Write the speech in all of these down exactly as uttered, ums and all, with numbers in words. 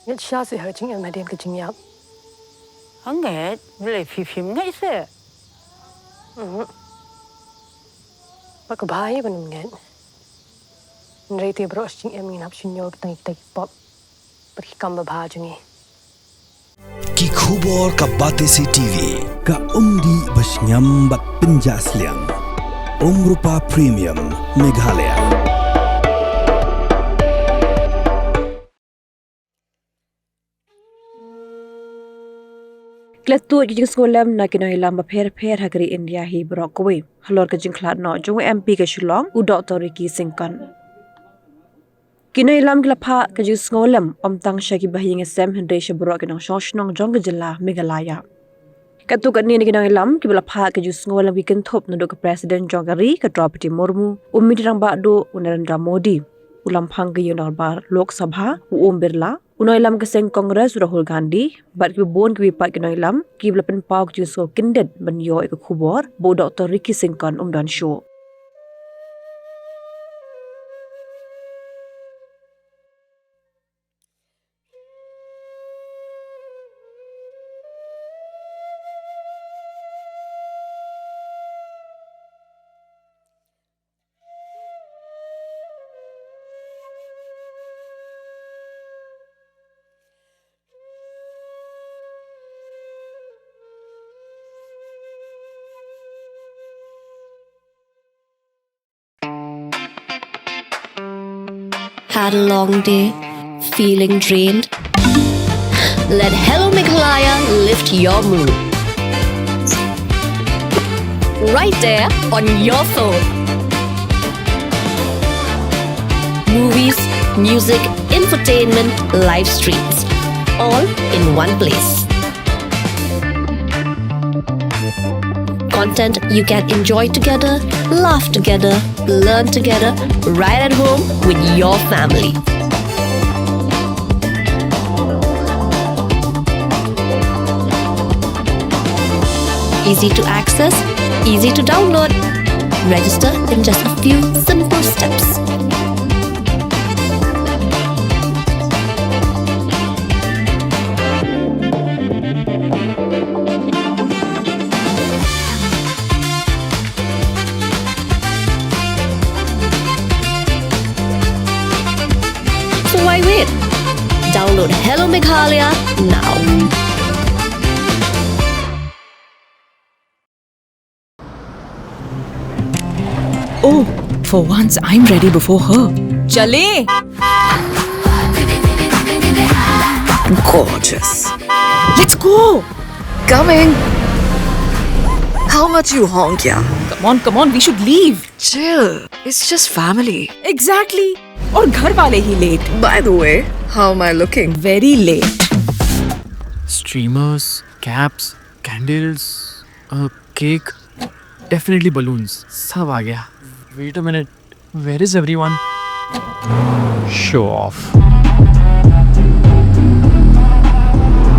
Ngeit shisha seh ha ka jingim hadien ka jingïap. Ngeit, balei phi phim ngeit seh? Mhm. Ba ka bha hi ban ym ngeit. Hynrei te baroh shi jingim ngin hap shim ïa kita ki pop bad ki kam babha jong ngi. Ki khubor ka Batesi TV, ka umdih ba shngiam bad pynjah sliang. Umrupa Premium, Meghalaya. Ki la tuid ki jingsngewlem na ki nongïalam bapher bapher ha ka ri India hi baroh kawei halor ka jingkhlad noh jong u MP ka Shillong, u Doctor Ricky Syngkon. Ki nongïalam ki la phah ka jingsngewlem ym tang sha kiba ha ïing ha sem hynrei sha baroh ki nongshong shnong jong ka jylla Meghalaya. Katto katne na ki nongïalam kiba la phah ka jingsngewlem ki kynthup naduh ka President jong ka ri ka Droupadi Murmu, u Myntri Rangbah Duh u Narendra Modi, u Lamphang ka Ïing Dorbar Lok Sabha u Om Birla, u nongïalam ka seng Congress u Rahul Gandhi bad kiba bun kiwei pat ki nongïalam kiba la pynpaw ka jingsngew kyndit ban ïoh ïa ka khubor ba u Doctor Ricky Syngkon um don shuh. Had a long day? Feeling drained? Let Hello Meghalaya lift your mood. Right there on your phone. Movies, music, entertainment, live streams, all in one place. Content you can enjoy together, laugh together, learn together, right at home with your family. Easy to access, easy to download. Register in just a few simple steps. So why wait? Download Hello Meghalaya now. Oh, for once I'm ready before her. Chale! Gorgeous. Let's go! Coming. How much you honk, yeah? Come on, come on, we should leave. Chill. It's just family. Exactly. और घर वाले ही late. By the way, how am I looking? Very late. Streamers, caps, candles, a cake, definitely balloons. सब आ गया. Wait a minute. Where is everyone? Show off.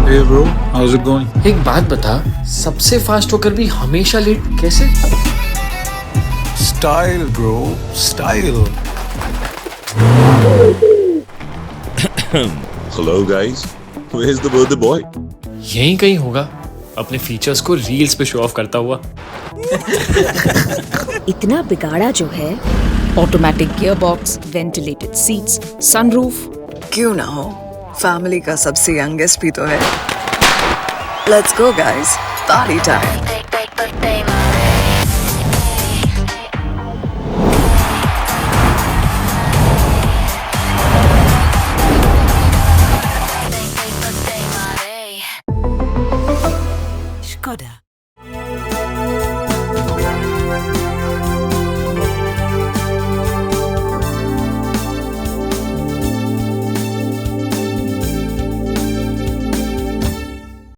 Hey bro, how's it going? एक बात बता, सबसे फास्ट होकर भी हमेशा लेट कैसे? Style bro, style. Hello guys, where's the birthday boy? यहीं कहीं होगा, अपने फीचर्स को रील्स पे शो ऑफ करता हुआ. इतना बिगाड़ा जो है. Automatic gearbox, ventilated seats, sunroof. क्यों ना हो, फैमिली का सबसे यंगेस्ट भी तो है. Let's go guys, party time. Skoda.